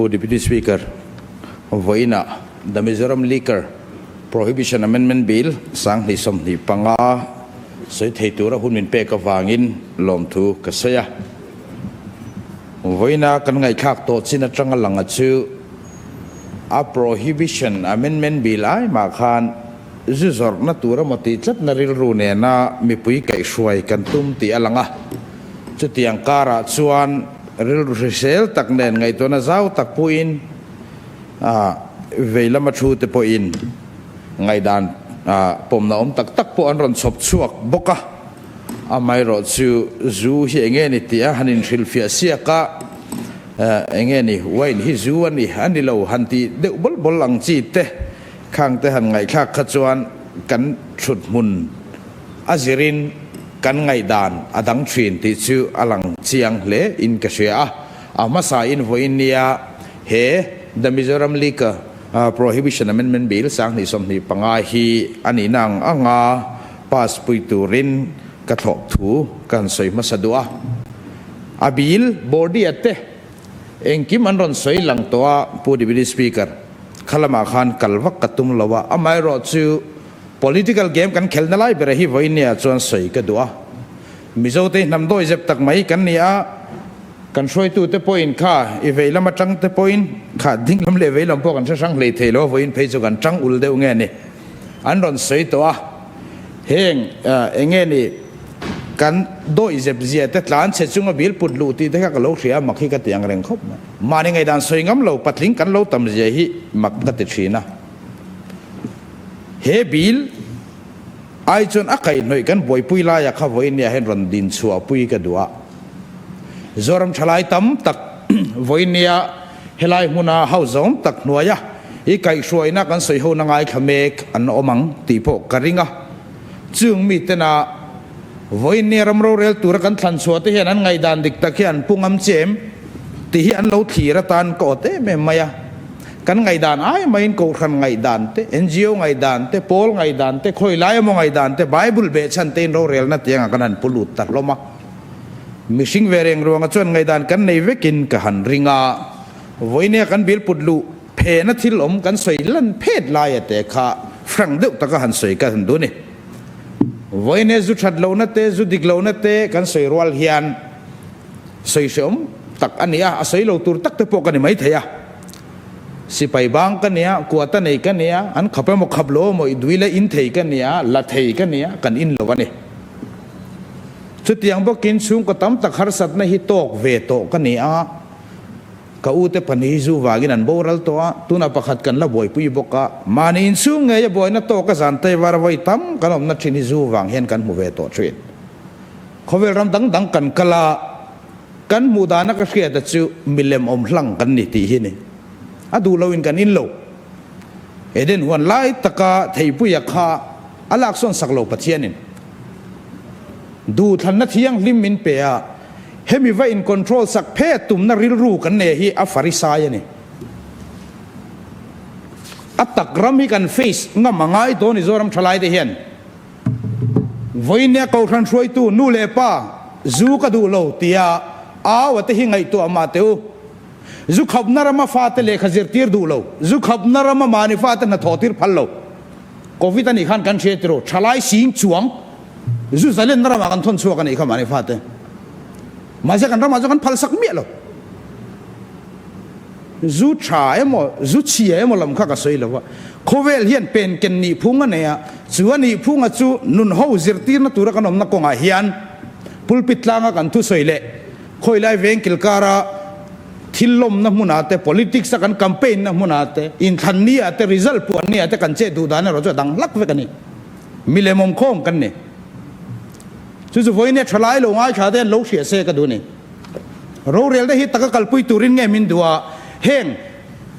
Pu Deputy Speaker, vawiinah The Mizoram Liquor Prohibition Amendment Bill 2025 sawi thei tura hun min pek avangin lawmthu ka sawi a. Vawiina kan ngaihthlak tawh chin atanga langa chu a Prohibition Amendment Bill ai mah khan zu zawrhna tur emaw tih tlatna rilru nena mipui kaihhruai kan tum tih a lang a. Chutiang karah chuan rilru hrisel tak nen ngaihtuahna zau tak puiin vei lama thu te pawhin ngaihdan pawmna awm tak tak pawh an rawn chhawp chhuak bawk a. Amaherawh chu zu hi enge ni tih a han inhrilhfiah siak a, enge ni wine hi zu a ni a ni lo han tih deuh bawl bawl ang chi te khang te han ngaihthlak kha chuan kan thut hmun a zirin kan ngaihdan a dang thin tih chu a lang chiang hle in ka hria a. A hmasa in vawiin nia he The Mizoram Liquor Prohibition Amendment Bill 2025 hi a nihna ang anga pass pui turin ka thlawh thu ka han sawi hmasa duh a. A bill body a te engkim an rawn sawi lang tawh a, Pu Deputy Speaker, kha lamah khan kal vak ka tum lo a, amaherawh chu political game kan khelna lai bera hi vawinia chuan sawi ka duh a. Mizote hnam dawi zep tak mai kan ni a, kan hruaitute pawhin kha i vei lam atang te pawhin kha ding lam leh vei lam pawh kan hre hrang hlei thei lo a, vawiin phei chu kan tang ul deuh nge ni an rawn sawi tawh a. Heng enge ni kan dawi zep zia te tlan chhe chunga bil put luh tih te kha ka lo hria a, mak hi ka ti ang reng khawp mai. Mahni ngaihdan sawi ngam lo patling kan lo tam zia hi mak ka ti thin a. He bil ai chuan a kaihhnawih kan buaipui laia kha vawiin nia hian rawn din chhuahpui ka duh a. Zoram thalai tam tak vawiin nia helai hmuna hauzawm tak hnuaia i kaihhruaina kan sawi hona ngaithla mek an awm ang tih pawh ka ring a. Chung mitena vawiin nia ram rorel tura kan thlan chhuah te hian an ngaihdan dik tak hi an pu ngam che em tih hi an lo thlir atan ka awt em em mai a. Kan ngaihdan ai maiin Kohhran ngaihdan te, NGO ngaihdan te, Pawl ngaihdan te, khawi lai emaw ngaihdan te, Bible behchhan tein rorelna tiangah kan han pu lut ta hlawm a. Mihring ve reng ruanga chuan ngaihdan kan nei vekin ka han ring a, vawinia kan bil put luh phena thil awm kan sawi lan phet laia te kha hrang deuh taka han sawi ka han duh a ni. Vawinia zu that lohna te, zu dik lohna te kan sawi rual hian sawi hreawm tak a ni a, a sawi lo tur tak te pawh ka ni maithei a. Sipai bang ka nia, kuata nei ka nia, an khap emaw khap lo emaw i dui leh in thei ka nia, la thei ka nia, kan in lo a ni. Chutiang bawkin chhungkaw tam tak harsatna hi tawk ve tawh ka ni a, ka ute pahnih hi zu vangin an boral tawh a, tunah pakhat kan la buaipui bawk a, mahni inchhung ngeia buaina tawk a zan tei var vawi tam kan awmna thin hi zu vang hian kan hmu ve tawh thin. Khawvel ram dang dang kan kal a, kan hmuh dana ka hriata chu milem awm hlang kan ni tih hi ni. A duh loin kan in lo. Eden huan lai taka theipuia kha a laksawn sak lo Pathianin. Duhthlanna thianghlim min pe a, hemi va in control sak phet tumna rilru kan nei hi a farisai a ni. A tak ram hi kan face ngam a ngai dawn i Zoram thalai te hian. Vawinia Kohhran hruaitu nu leh pa zu ka duh lo tia au a te hi ngaihtuah mah teh u. Zu khapna rama fate lehkha zirtir duh lo, zu khapna rama mahni fate hnathawh tir phal lo. Covid a nih khan kan hria tiraw, thalai sing chuang zu zalenna ramah kan thawn chhuak a nih kha mahni fate. Mahse kan ramah chuan kan phal sak miah lo. Zu tha emaw, zu chhia emaw lam kha ka sawi lo va. Khawvel hian pen ken nih phung a nei a, chu a nih phunga chu nun ho zirtirna tura kan awmna kawngah hian pulpit tlanga kan thusawi leh Khawilai veng kilkara thil lawmna hmunah te, politics a kan campaign na hmunah te, inthlan ni ah te, result puan ni ah te kan chet duh dan erawh chu a dang hlak vek a ni. Milem awm khawm kan ni. Chu chu vawiin e thalai lo ngaithla te an lo hria se ka duh a ni. Rorel te hi taka kalpui turin nge min duh a, heng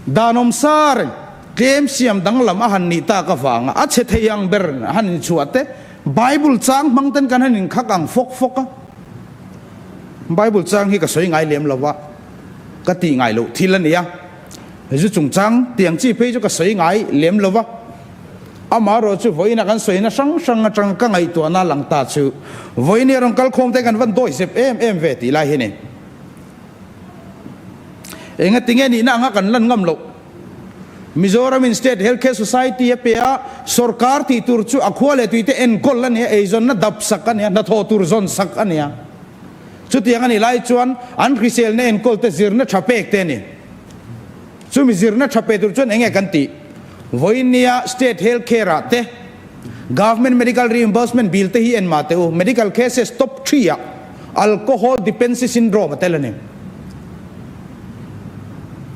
danawm sa reng tlem siam danglam a han nih tak avanga a chhe thei ang ber han inchhuah te, Bible chang hmang ten kan han inkhak ang fawk fawk a. Bible chang hi ka sawi ngai lem lo va, ka tih ngai loh thil a ni a. Zu chungchang tiang chi phei chu ka sawi ngai lem lo va. Amaherawh chu vawiina kan sawina hrang hrang atang ka ngaihtuahna lang ta chu vawiin rawn kal khawm te kan van dawi zep em em ve tih lai hi ni. Engatinge nihna anga kan lan ngam loh? Mizoramin State Health Care Society a pe a, sorkar tih tur chu a khua leh tuite enkawl a nia, eizawnna dap sak a nia, hnathawh tur zawn sak a nia. Chutiang a nih lai chuan an hriselna enkawl te zirna tha pek te a ni. Chumi zirna tha pe tur chuan enge kan tih? Vawinia State Health Care ah te Government Medical Reimbursement Bill te hi en mah teh u, Medical Cases Top Three ah Alcohol Dependency Syndrome a tel a ni.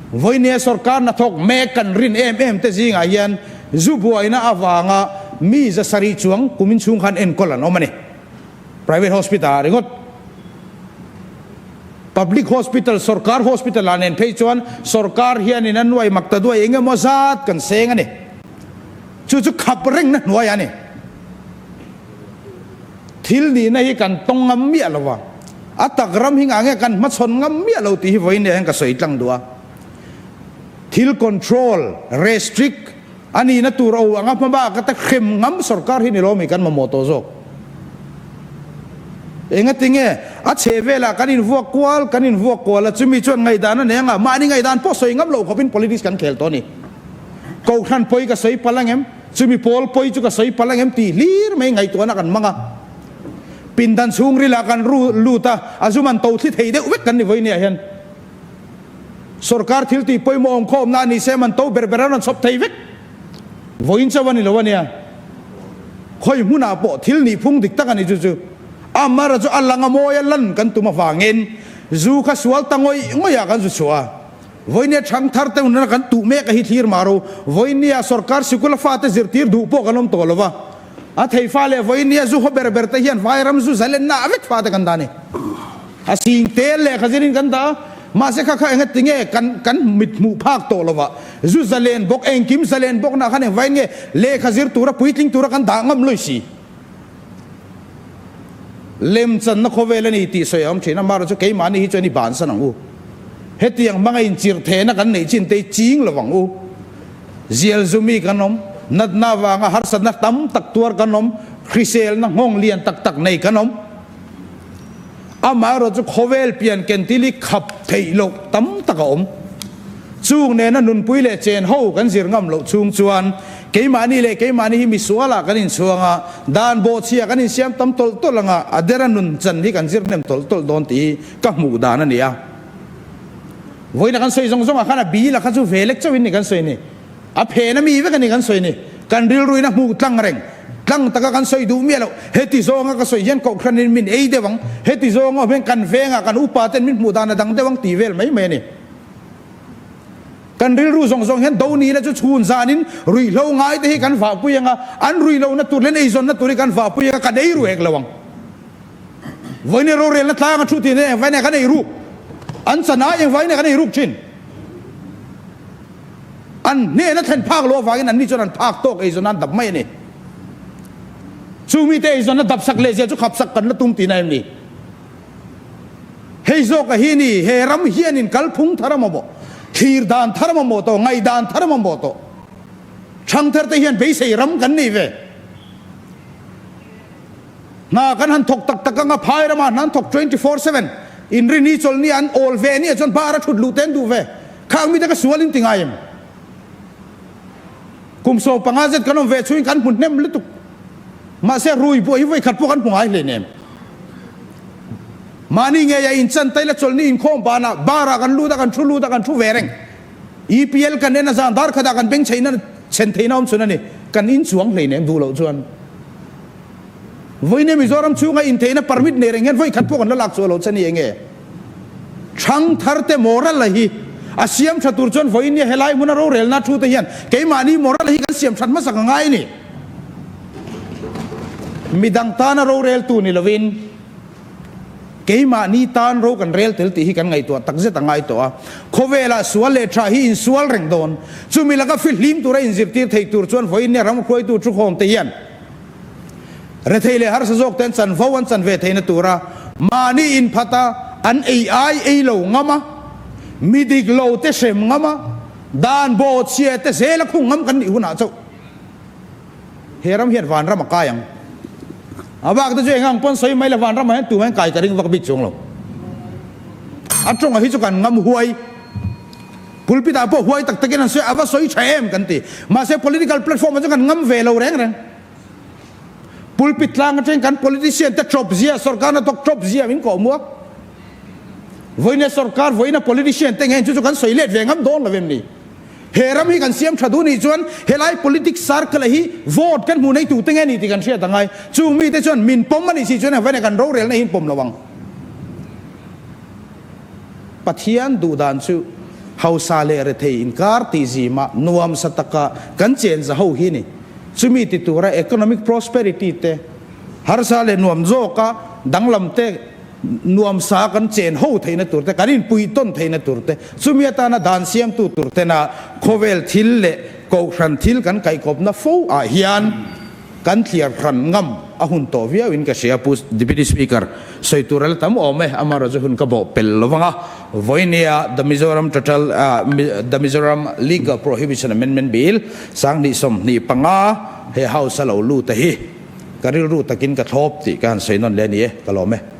Vawinia sorkar hnathawk mek kan rin em em te zingah hian zu buaina avanga mi 700 chuang kumin chhung khan enkawl an awm a ni. Private hospital ah ringawt. Public hospital, sorkar hospital ah nen phei chuan sorkar hianin a nuai mak ta duai eng emaw zat kan seng a ni. Chu chu khap rengna hnuai a ni. Thil nihna hi kan tawng ngam miah lo va, a tak ram hi ngah nge kan hmachhawn ngam miah lo tih hi vawiin hian ka sawi tlang duh a. Thil control, restrict, a nihna tur o anga hmabak ata hrem ngam sorkar hi ni lo mi kan mamawh tawh zawk. Engatinge a chhe velah kan invuak kual kan invuak kual a, chumi chuan ngaihdan a nei anga mahni ngaihdan pawh sawi ngam loh khawpin politics kan khel tawh a ni. Kohhran pawi ka sawi palh angem, chumi pawl pawi chu ka sawi palh angem tih hlir mai ngaihtuahna kan hmang a. Pindan chhungrilah kan ru lut a, a zum an to thli thei deuh vek kan ni vawinia hian. Sorkar thil tih pawimawh awm khawmna a ni se man to ber ber an rawn chhawp thei vek. Vawiin chauh a ni lo a nia. Khawi hmunah pawh thil nih phung dik tak a ni chu chu. Amara chu a lang a mawi a lan kan tum avangin zu kha sual ta ngawih ngawih ah kan zu chhuah a. Vawinia chhang thar te hunah kan tuh mek a hi thlir mah ro. Vawinia sorkar sikul a fate zirtir duh pawh kan awm tawh lo va. A thei fa leh vawinia zu haw ber ber te hian vairam zu zalenna ah vek fate kan dah a ni. A sing tel lehkha zirin kan dah a, mahse kha kha enga tinge kan kan mit hmuh phak tawh lova zu zalen bawk engkim zalen bawk nah khan engvain nge lehkha zir tura puitling tura kan dah ngam lui si. Lemchanna khawvel a ni tih sawi a awm thin a, amaherawhchu keimahni hi chuan i bansan ang u. Hetiang hmanga inchirh thehna kan neih chin te hi ching lo ang u. Zial zumi kan awm, natna avanga harsatna tam tak tuar kan awm, hriselna nghawng lian tak tak nei kan awm. Amaherawhchu khawvel pian kentil hi khap theih loh tam tak a awm. Chung nena nunpui leh chen ho kan zir ngam loh chhung chuan keimahni leh keimahni hi misualah kan inchhuang a, dan bawhchhia kan insiam tam tawlh tawlh anga a dera nun chan hi kan zir hnem tawlh tawlh dawn tih hi ka hmuh dan a ni a. Vawiina kan sawi zawng zawngah khan a bila kha chu ve lek chauhin ni kan sawi ni. A phen a mi vek a ni kan sawi ni. Kan rilruin a hmuh tlang reng. Tlang taka kan sawi duh miah loh. Heti zawnga ka sawi hian kohhranin min ei deuh ang, heti zawnga awm hian kan vengah kan upa ten min hmuh dan a dang deuh ang tih vel mai mai a ni. Kan rilru zawng zawng hian do ni la chu chhun zanin ruihhlo ngai te hi kan vahpui ang a, an ruihlohna tur leh an eizawnna tur hi kan vahpui ang a, kan ei ru hek lo ang. Vawiin rorelna tlanga thu tih nen engvai nge kan ei ruk? An chan ai engvai nge kan ei ruk thin? An hnehna thlen phak loh avangin anni chuan an phak tawk eizawn an dap mai a ni. Chu mite eizawnna dap sak leh zia chu khap sak kan la tum tihna em ni? Hei zawk a hi ni, he ram hianin kalphung thar a mamawh, thlir dan thar a mamawh tawh, ngaihdan thar a mamawh tawh. Thangthar te hian beisei ram kan nei ve. Hna kan han thawk tak tak anga phai ramah hna an thawk 24/7 inrini chawlhni an awl ve ania chuan bar a thut luh te an duh ve. Khang mite ka sual in ti ngai em? Kum 15 zet kan awm ve chhuin kan hmu hnem lutuk. Mahse rui buai hi vawi khat pawh kan hmu ngai hleinem. Mahni ngei a inchan taila chawlhni inkhawm banah bar ah kan lut a kan thu lut a kan thu ve reng. EPL kan en a zan dar khatah kan beng chheina chhen theihna awm chhun a ni. Kan inchuang hleinem duh loh chuan. Vawiin Mizoram chhunga intheihna permit nei reng hian vawi khat pawh kan la lak chhuah loh che ni enge? Thangthar te moral a hi a siam tha tur chuan vawiin helai hmuna rorelna thu te hian keimahni moral hi kan siam that hmasak a ngai a ni. Midang tana roreltu ni lovin keimahni tan ro kan rel tel tih hi kan ngaihtuah takzet a ngai tawh a. Khawvelah sual leh tha hi insual reng dawn. Chumi laka fihlim tura inzirtir thei tur chuan vawiin ram hruaitu thukhawm te hian Rethei leh harsa zawk ten chanvo an chan ve theihna tura mahni inphat a, an ei ai ei lo ngam a, mi dik lo te hrem ngam a, dan bawhchhia te zel a khung ngam kan nih hunah chauh he ram hian vanram a kai ang. A bak te chu eng ang pawn sawi mai la vanramah hian tumah hian kai ka ring vak bik chuang lo. A tawngah hi chu kan ngam huai. Pulpit ah pawh huai tak takin an sawi a, a va sawi tha em kan ti. Mahse political platform ah chuan kan ngam ve lo reng reng. Pulpit tlang atangin kan politician te tawp zia, sorkar hnathawk tawp zia min kawh muak. Vawiina sorkar, vawiina politician te nge chu chu kan sawi let ve ngam dawn lo em ni? He ram hi kan siam tha duh nih chuan helai politics circle hi vote kan hmuh nei tute nge ni tih kan hriat angai. Chung mite chuan min pawm a nih si chuan vawiina kan rorelna hi in pawm lo ang. Pathian duhdan chu hausa leh rethei inkar tih zimah nuamsa taka kan chenza ho hi ni. Chumi ti tura economic prosperity te, harsa leh nuam zawka danglam te, nuamsa kan chen ho theihna tur te, kan inpui tawn theihna tur te, chumi atana dan siamtu tur tena khawvel thil leh kohhran thil kan kaihkawpna fo ah hian Kan thliar hran ngam a hun tawh viau in ka hria Pu Deputy Speaker, sawi tur a la tam awm e, amaherawh chu hun ka bawh pel lo vang a, vawinia The Mizoram Total The Mizoram Legal Prohibition Amendment Bill 2025 he House a lo lut a hi ka rilru takin ka thlawp tih ka han sawi nawn leh a ni e, ka lawm e.